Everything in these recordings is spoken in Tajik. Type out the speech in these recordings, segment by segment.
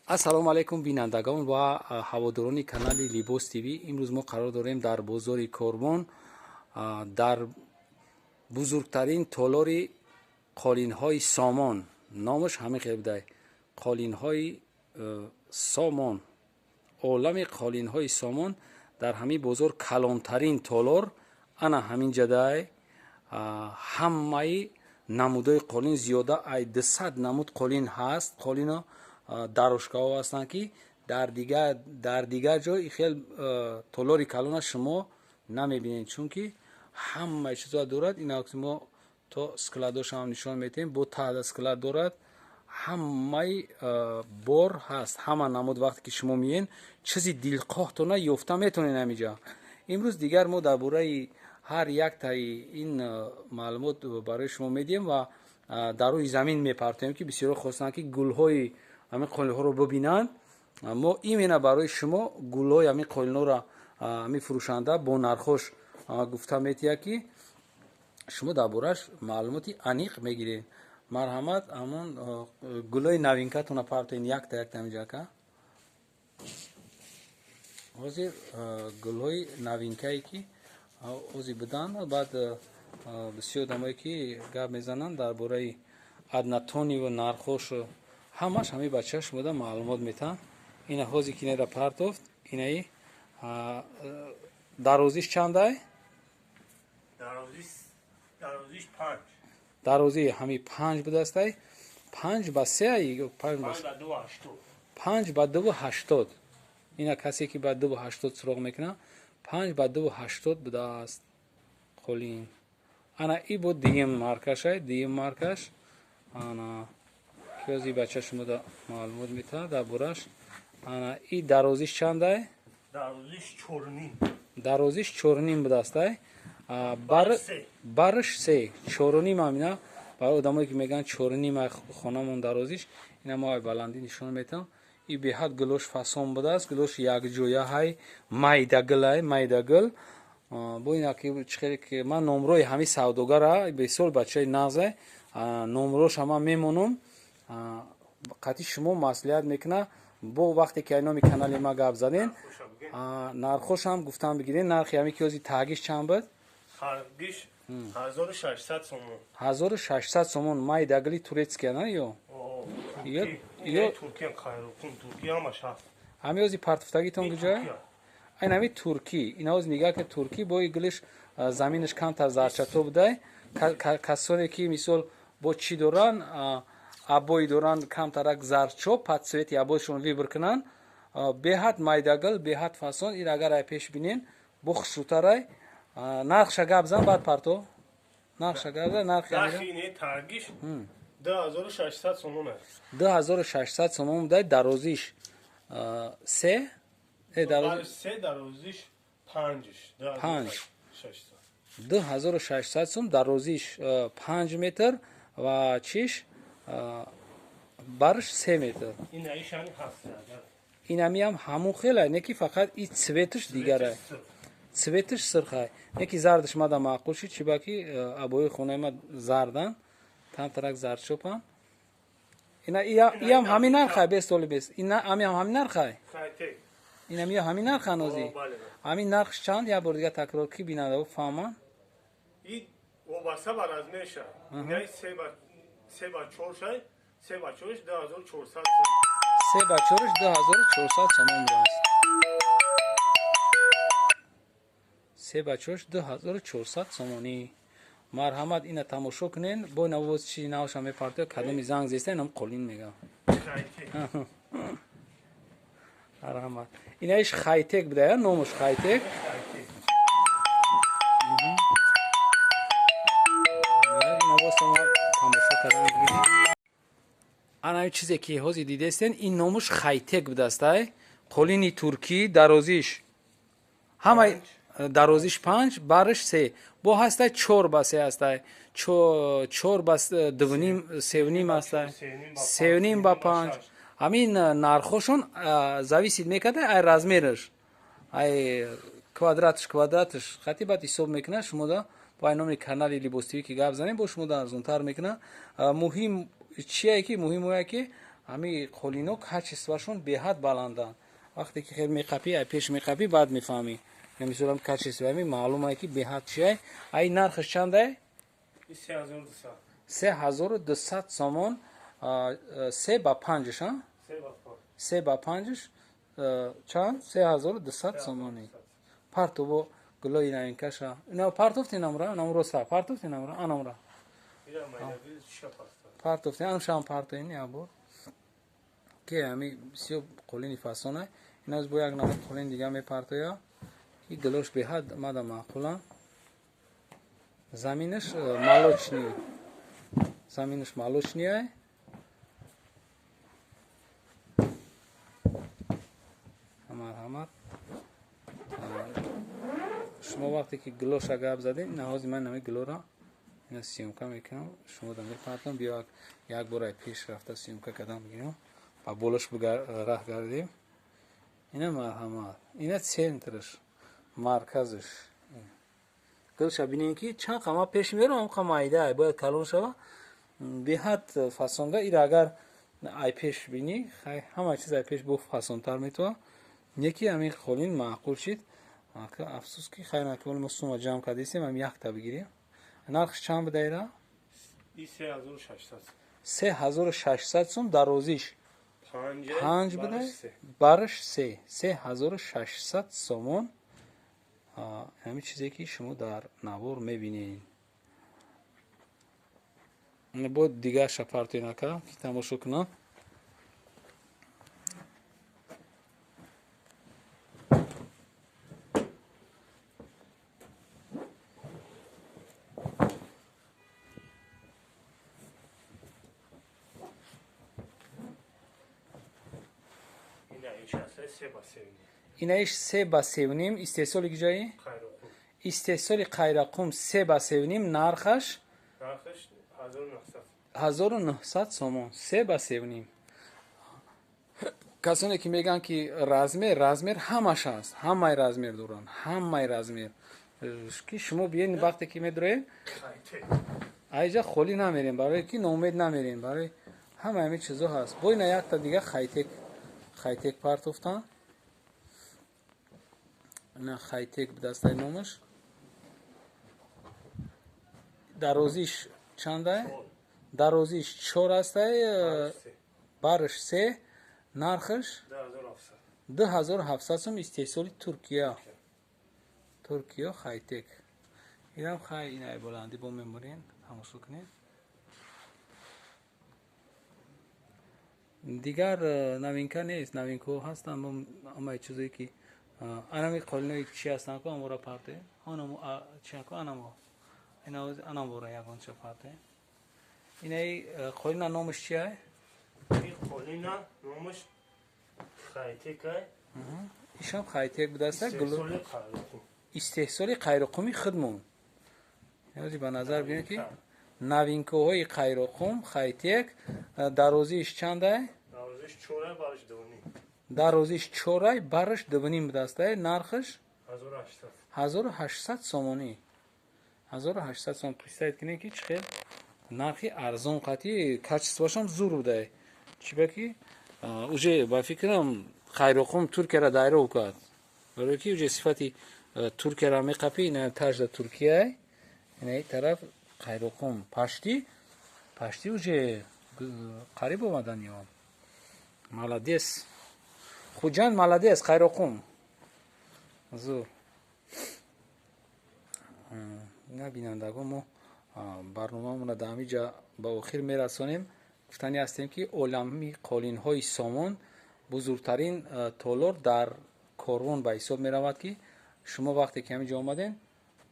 Ассалому алайкум, бинандагон ва ҳаводорони канали Либос ТВ. Имрӯз мо қарор дорем дар бозори Корвон, дар бузургтарин толори қолинҳои Сомон. Номаш ҳамин хел будай: қолинҳои Сомон, олами қолинҳои Сомон. Дар ҳамин бозор калонтарин толор ана ҳамин ҷадай. Ҳамаи намудои қолин, зиёда ай 200 намуд қолин ҳаст. Қолино дарошкаҳо ҳастанд, ки дар дигар ҷой хел толори калона шумо намебинед, чунки ҳамаи чизо дорад. Ина мо то складошам нишон медиҳем, бо таъда склад дорад, ҳамаи бор ҳаст, ҳама намуд. Вақте ки шумо миен, чизи дилхоҳтона ёфта метавонед ҳамиҷа. Имрӯз дигар мо дар бораи ҳар яктаи ин маълумот барои шумо медиҳем ва дар рӯи замин мепартоем, ки бисёро хостанд, ки гулҳои ҳамин қолинҳоро бибинанд. Мо именно барои шумо гулҳои ҳамин қолинҳоро ҳамин фурӯшанда бо нархош гуфта метиҳад, ки шумо дар борааш маълумоти аниқ мегиред. Марҳамат, ҳамон гулҳои новинкатона партоен, якта якта ҳамиҷака. Ҳозир гулҳои новинкае, ки ҳозир буданд, баъд бисёр одамое, ки гап мезананд дар бораи однотонный ва нархошу ҳамаш, ҳамин бача шумода маълумот метаҳанд. Ина ҳозир ки инара партофт, инаи дарозиш чандай? Дарозиш панҷ. Дарозии ҳами панҷ будастай, панҷ ба се, панҷ ба дуву ҳаштод. Ина касе, ки ба 2,80 суроғ мекунад, панҷ ба дуву ҳаштод будааст қолин. Ана и бо дуюм маркашай, дуюм маркаш. Ана ки ози бача шумода маълумот метаҳад дар бораш. Ана и дарозиш чандай? Дарозиш чорним. Дарозиш чорним будастай, барш се, чоруним. Амина барои одамое, ки мегӯянд, чоруним хонамон дарозиш. Ина мо ай баландӣ нишон метаҳам. И беҳад гулош фасон будааст, гулош якҷоя ҳай, майдагилай, майдагил. Бо ина ки чихеле ки ман номрои ҳамин савдогара, бисёр бачаи нағзе, номроша ман мемонам, қатъи шумо маслиҳат мекуна. Бо вақте ки ай номи канали ма гап заден, нархошам гуфтан бигирен. Нархи ҳамин ки ҳози тагиш чанд буд? Харгиш 1600 сомон. 1600 сомон, майдагили турецкия на ё? Ё туркия, қайроқум туркия ҳамаш ҳаст. Ҳами ҳози партуфтагитон куҷое? Айн ҳами туркӣ. Ин ҳози нигаҳ ки туркӣ бо гулиш заминаш камтар зарчато будай. Касоне, ки мисол бо чӣ доранд, обои доранд, камтарак зардчоп под цвети обоишон выбор кунанд. Беҳад майдагил, беҳад фасон. Ин агар ай пеш бинен, бо хушрӯтарай. Нархша гап зан, баъд парто. Нархша гап зан, нархи. Таргиш 2600 сомон аст. 2600 сомон будай, дарозиш се. Се, дарозиш панҷш. Панҷ, 2600 сом, дарозиш 5 метр ва чиш барш 3 метр. Инамиам ҳамун хелай, не ки фақат и цветаш дигарай, цветаш сирхай, не ки зардаш мада маъқул шид, чиба ки обои хонаи ма зардан, тамтарак зардчопам. Ина иам ҳамин нархай, бес толи бес, ина амиам ҳамин нархай, инамиам ҳамин нарха. Нози ҳамин нархш чанд, як бор дига такрор ки, бинандао фаҳманд. Вобаста ба размерша, се ба чор шай, се ба чорш 2400. Се ба чорш 2400 сомон будааст, се ба чорш 2400 сомонӣ. Марҳамат, ина тамошо кунен. Бо ина боз чи навша мепартоя, кадоми занг зеста, инам қолин мегам. Марҳамат, инаиш хайтек будая, номаш хайтек. Ина боз тамошо кардан бигиред. Ана чизе, ки ҳозир дидестен, ин номуш хайтек будастай, қолини туркӣ, дарозиш ҳамаи дарозиш панҷ, барш се, бо ҳастай чор ба се, ҳастай чор ба дувним, севним ҳастай, севним ба панҷ. Ҳамин нархошон зависит мекарда ай размераш, ай квадраташ хати, баъд ҳисоб мекунад. Шумода бо ай номи канали Либостивӣ ки гап занем, бо шумода арзонтар мекунад. Муҳим чие, ки муҳим ое, ки Ҳами қолино качествашон беҳад баланданд. Вақте ки хел меқапӣ, ай пеш меқапӣ, баъд мефаҳмӣ. Мисолам качество ами маълум ай ки беҳад чиай. Ай нархаш чандай? 3200. 3200 сомон, 3 ба 5-ш, а? 3 ба 5-ш чанд? 3200 сомонӣ. Партово гулои навинкаша. Ина партофти намра, намроса, партофти намра, анамра. Партофти, аншам партоин я бор. Ки ами бисёр қолини фасона. Ина бо як намуд қолин дига мепартоя. Ки гулош беҳад мада маъқулам. Заминаш молочный. Заминаш молочный ай. Марҳамат. Шумо вақте ки гулоша гап задем, наҳози ман нами гулора ина съёмка мекунам, шумо да мепартам, биё як бор ай пеш рафта съёмка кардам бигирам, ба болош раҳ гардем. Ина марҳамат. Ина центраш, марказаш. Гулша бинем ки чанд қама пеш мерам, ам қама айда, бояд калон шава. Беҳад фасонга ира агар ай пеш бинӣ, хай ҳама чиз ай пеш бо фасонтар метава. Неки ҳамин қолин маъқул шид. Афсӯс ки хайр накунем, мо сума ҷамъ кардисем, ҳам якта бигирем. Нархш чанд буда ира? 3600. 3600 сум дарозиш. 5 буда, барш 3. 3600 сомон. Ҳамин чизе ки шумо дар навор мебинед. Бо дигарша партои нака ки тамошо кунам. Инаиш 3 ба 3.5, истеҳсоли киҷои? Истеҳсоли Қайрақум, 3 ба 3.5, нархаш 1900 сомон, 3 ба 3.5. Касоне ки мегӯянд ки размер, размер ҳамаш аст, ҳамаи размер доранд, ҳамаи размер. Ки шумо биёед вақте ки медроед, айҷа холӣ намерем, барое ки ноумед намерем, барои ҳамаи ҳамин чизо ҳаст. Бо ина якта дига хайтек, хайтек партофтан. Ина хайтек дастаи номаш. Дарозиш чандай? Дарозиш 4 астай, барш 3, нархаш 2700 сум, истеҳсоли Туркия. Туркия хайтек. Инам хай инай баландӣ бо меморен, тамошо кунед. Дигар новинка нест, новинкаҳо ҳастанд, ҳамаи чизое ки анами қолинои чи ҳастанд ку амора парте, онамо чи ку анамо анамора ягонча парте. Инаи қолина номаш чи ай? Қолина номаш хайтекай. Ишам хайтек будаста, истеҳсоли Қайроқуми худмон. Ҳозир ба назар бинед ки новинкаҳои Қайроқум, хайтек, дарозиш чандай? Дарозиш 4 барш 2.5. Дарозиш 4 барш 2.5 будастай, нархаш 1800 сомонӣ. 1800 сом. Представить кунед ки чӣ хел нархи арзон қатъи качествоашам зур будай. Чиба ки уже ба фикрам Қайроқум Туркияра дайров кард. Барое ки уже сифати Туркияра меқапӣ, ина тажда Туркияй, ина тараф Қайроқум пашти, пашти уже қариб омадан ё. Молодец. Хуҷанд молодец, Қайроқум. Зур. Ина бинандагон, мо барномаамонро дар ҳамин ҷа ба охир мерасонем. Гуфтанӣ ҳастем ки олами қолинҳои Сомон бузургтарин толор дар корвон ба ҳисоб меравад, ки шумо вақте ки ҳамин ҷо омадем,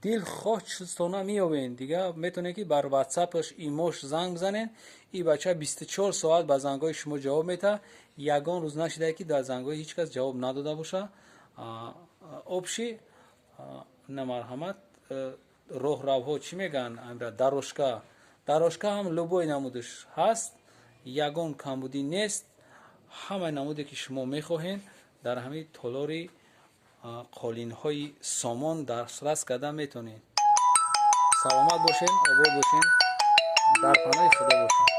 дилхоҳ чизтона меёбед. Дига метавонед ки бар ватсапаш, имош занг бизанед. И бача 24 соат ба зангҳои шумо ҷавоб метаҳад. Ягон рӯз нашидае ки дар зангҳои ҳеҷ кас ҷавоб надода боша. Обши на марҳамат, роҳравҳо чӣ мегӯянд, дорожка, дорожка ҳам любой намудаш ҳаст, ягон камбудӣ нест. Ҳамаи намуде ки шумо мехоҳед дар ҳамин толори қолинҳои Сомон дастрас карда метавонед. Саломат бошед, обод бошед, дар паноҳи Худо бошед.